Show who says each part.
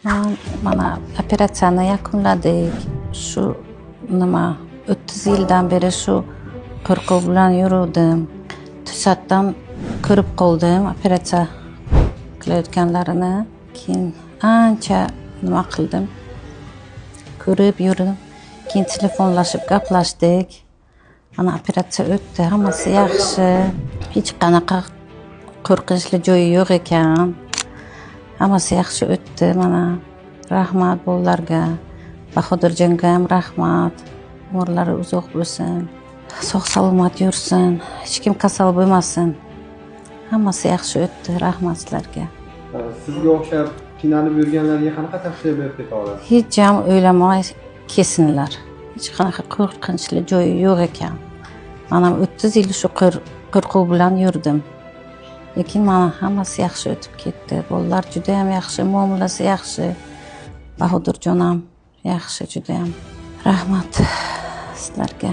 Speaker 1: Man mana operatsiyani yakunladik. Shu nima, 30 yildan beri shu qo'rquv bilan yuruvdim. To'satdan ko'rib qoldim operatsiya qilayotganlarini. Keyin ancha nima qildim, ko'rib yurdim. Keyin telefonlashib gaplashdik. Mana, operatsiya o'tdi, hammasi yaxshi, hech qanaqa qo'rqinchli joyi yo'q ekan, hammasi yaxshi o'tdi. Mana, rahmat bolalarga, Bahodirjonga ham rahmat. Umrlari uzoq bo'lsin, sog' salomat yursin, hech kim kasal bo'lmasin. Hammasi yaxshi o'tdi, rahmat sizlarga.
Speaker 2: Sizga o'xshab qiynalib yurganlarga qanaqa tavsiya berib keta olasiz?
Speaker 1: Hech ham o'ylamay kelsinlar, hech qanaqa qo'rqinchli joyi yo'q ekan. Man ham 30 yil shu qo'rquv bilan yurdim, lekin mana, hammasi yaxshi o'tib ketdi. Bolalar judayam yaxshi, muomalasi yaxshi, Bahodirjon ham yaxshi, judayam rahmat sizlarga.